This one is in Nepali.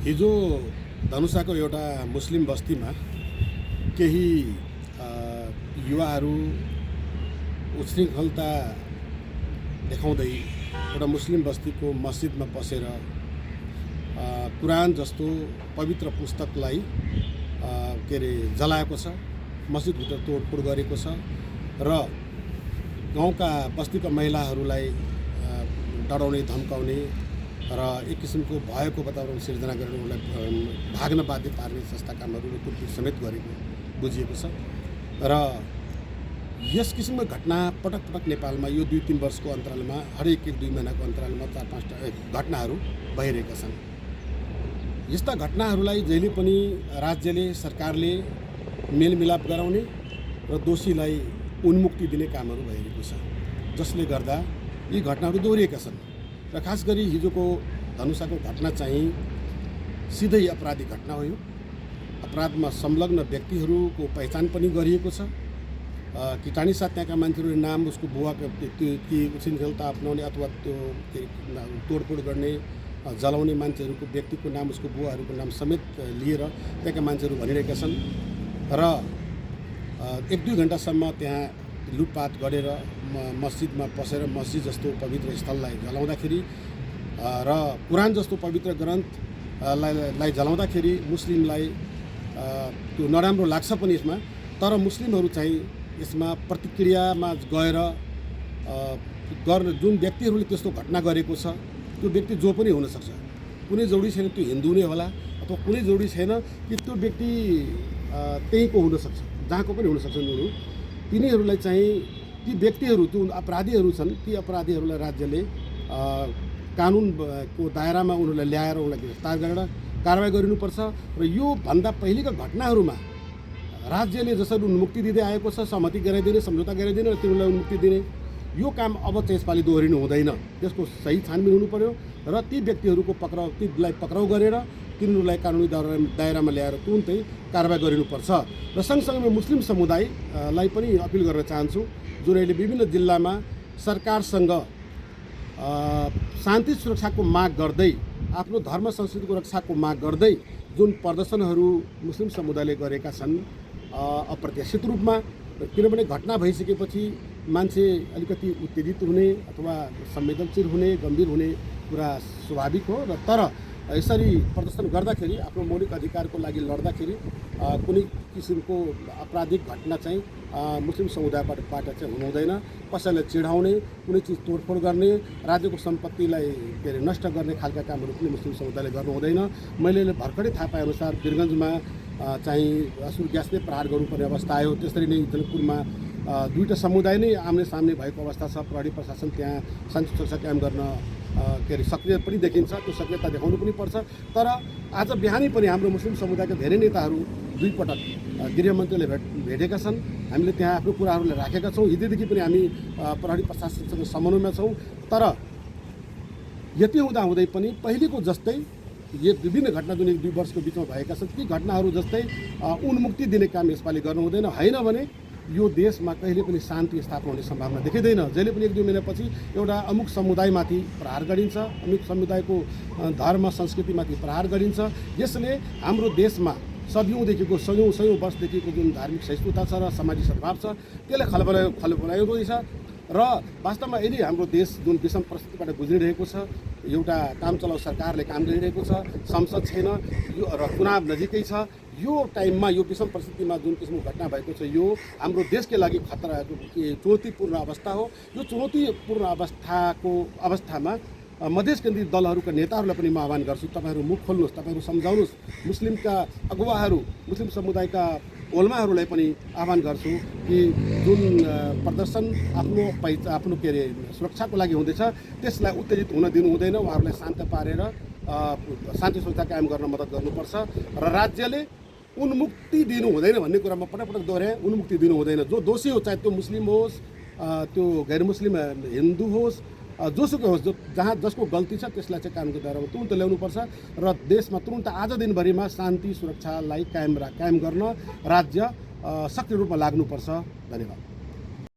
हिजो धनुषाको एउटा मुस्लिम बस्तीमा केही युवाहरू उच्छृङ्खलता देखाउँदै एउटा मुस्लिम बस्तीको मस्जिदमा पसेर कुरान जस्तो पवित्र पुस्तकलाई जलाएको छ, मस्जिदभित्र तोडफोड गरेको छ र गाउँका बस्तीका महिलाहरूलाई डराउने धम्काउने र एक किसिमको भयको वातावरण सिर्जना गरेर उनलाई भाग्न बाध्य पार्ने जस्ता कामहरू कुटपिट समेत गरेको बुझिएको छ। र यस किसिमको घटना पटक पटक नेपालमा यो 2-3 वर्षको अन्तरालमा हरेक 1-2 महिनाको अन्तरालमा 4-5 घटनाहरू भइरहेका छन्। यस्ता घटनाहरूलाई जहिले पनि राज्यले सरकारले मेलमिलाप गराउने र दोषीलाई उन्मुक्ति दिने कामहरू भइरहेको छ, जसले गर्दा यी घटनाहरू दोहोरिएका छन्। र खास गरी हिजोको धनुषाको घटना चाहिँ सिधै अपराधिक घटना हो। यो अपराधमा संलग्न व्यक्तिहरूको पहिचान पनि गरिएको छ। किटानी साथ त्यहाँका मान्छेहरूले नाम, उसको बुवाको ती उच्छृङ्खलता अपनाउने अथवा त्यो तोडफोड गर्ने जलाउने मान्छेहरूको व्यक्तिको नाम, उसको बुवाहरूको नाम समेत लिएर त्यहाँका मान्छेहरू भनिरहेका छन्। र 1-2 घन्टासम्म त्यहाँ लुटपाट गरेर मस्जिदमा पसेर मस्जिद जस्तो पवित्र स्थललाई जलाउँदाखेरि र कुरान जस्तो पवित्र ग्रन्थलाई जलाउँदाखेरि मुस्लिमलाई त्यो नराम्रो लाग्छ पनि यसमा। तर मुस्लिमहरू चाहिँ यसमा प्रतिक्रियामा गएर गर्न जुन व्यक्तिहरूले त्यस्तो घटना गरेको छ त्यो व्यक्ति जो पनि हुनसक्छ। कुनै जरुरी छैन त्यो हिन्दू नै होला अथवा कुनै जरुरी छैन कि त्यो व्यक्ति त्यहीँको हुनसक्छ, जहाँको पनि हुनसक्छ। तिनीहरूलाई चाहिँ ती व्यक्तिहरू जुन अपराधीहरू छन् ती अपराधीहरूलाई राज्यले कानुनको दायरामा उनीहरूलाई ल्याएर उनलाई गिरफ्तार गरेर कारवाही गरिनुपर्छ। र यो भन्दा पहिलेका घटनाहरूमा राज्यले जसरी उन्मुक्ति दिँदै आएको छ, सहमति गराइदिने, सम्झौता गराइदिने र तिनीहरूलाई उन्मुक्ति दिने, यो काम अब चाहिँ यसपालि दोहोरिनु हुँदैन। त्यसको सही छानबिन हुनु पर्यो र ती व्यक्तिहरूको तीलाई पक्राउ गरेर तिनीहरूलाई कानुनी दायरामा ल्याएर तुरुन्तै कारवाही गरिनुपर्छ। र सँगसँगै मुस्लिम समुदायलाई पनि अपिल गर्न चाहन्छु, जुन अहिले विभिन्न जिल्लामा सरकारसँग शान्ति सुरक्षाको माग गर्दै, आफ्नो धर्म संस्कृतिको रक्षाको माग गर्दै जुन प्रदर्शनहरू मुस्लिम समुदायले गरेका छन् अप्रत्याशित रूपमा, किनभने घटना भइसकेपछि मान्छे अलिकति उत्तेजित हुने अथवा संवेदनशील हुने, गम्भीर हुने कुरा स्वाभाविक हो। र तर यसरी प्रदर्शन गर्दाखेरि, आफ्नो मौलिक अधिकारको लागि लड्दाखेरि कुनै किसिमको आपराधिक घटना चाहिँ मुस्लिम समुदायबाट चाहिँ हुनु हुँदैन। कसैलाई चिढाउने, कुनै चिज तोडफोड गर्ने, राज्यको सम्पत्तिलाई नष्ट गर्ने खालका कामहरू पनि मुस्लिम समुदायले गर्नु हुँदैन। मैले भर्खरै थाहा पाएअनुसार वीरगन्जमा चाहिँ असुर ग्यासले प्रहार गर्नुपर्ने अवस्था आयो। त्यसरी नै जनकपुरमा दुईवटा समुदाय नै आम्ने सामने भएको अवस्था छ। प्रहरी प्रशासन त्यहाँ शान्ति सुरक्षा कायम गर्न सक्रिय पनि देखिन्छ, त्यो सक्रियता देखाउनु पनि पर्छ। तर आज बिहानै पनि हाम्रो मुस्लिम समुदायका धेरै नेताहरू 2 पटक गृहमन्त्रीले भेटेका छन्। हामीले त्यहाँ आफ्नो कुराहरूलाई राखेका छौँ। हिजोदेखि पनि हामी प्रहरी प्रशासनसँग समन्वयमा छौँ। तर यति हुँदाहुँदै पनि पहिलेको जस्तै यो विभिन्न घटना जुन 1-2 वर्षको बिचमा भएका छन् ती घटनाहरू जस्तै उन्मुक्ति दिने काम यसपालि गर्नु हुँदैन। होइन भने यो देशमा कहिले पनि शान्ति स्थापना हुने सम्भावना देखिँदैन। जहिले पनि 1-2 महिनापछि एउटा अमुक समुदायमाथि प्रहार गरिन्छ, अमुक समुदायको धर्म संस्कृतिमाथि प्रहार गरिन्छ। यसले हाम्रो देशमा सदियौँदेखिको सयौँ वर्षदेखिको जुन धार्मिक सहिष्णुता छ र सामाजिक सद्भाव छ त्यसलाई खलबलाउँदो रहेछ। र वास्तवमा यदि हाम्रो देश जुन विषम परिस्थितिबाट गुज्रिरहेको छ, एउटा काम चलाउ सरकारले काम गरिरहेको छ, संसद छैन यो र चुनाव नजिकै छ, यो टाइममा यो विषम परिस्थितिमा जुन किसिमको घटना भएको छ यो हाम्रो देशकै लागि खतरा चुनौतीपूर्ण अवस्था हो। यो चुनौतीपूर्ण अवस्थामा मधेस केन्द्रित दलहरूका नेताहरूलाई पनि म आह्वान गर्छु, तपाईँहरू मुख खोल्नुहोस्, तपाईँहरू सम्झाउनुहोस्। मुस्लिमका अगुवाहरू, मुस्लिम समुदायका ओल्माहरूलाई पनि आह्वान गर्छु कि जुन प्रदर्शन आफ्नो सुरक्षाको लागि हुँदैछ त्यसलाई उत्तेजित हुन दिनु हुँदैन। उहाँहरूलाई शान्त पारेर शान्ति सुरक्षा कायम गर्न मद्दत गर्नुपर्छ। र राज्यले उन्मुक्ति दिनु हुँदैन भन्ने कुरामा पटक पटक दोहोऱ्याए। उन्मुक्ति दिनु हुँदैन। जो दोषी हो, चाहे त्यो मुस्लिम होस्, त्यो गैर मुस्लिम हिन्दू होस्, जोसुकै होस्, जसको गल्ती छ त्यसलाई चाहिँ कानुनको दायरामा तुरुन्त ल्याउनुपर्छ। र देशमा तुरुन्त आज दिनभरिमा शान्ति सुरक्षालाई कायम गर्न राज्य सक्रिय रूपमा लाग्नुपर्छ। धन्यवाद।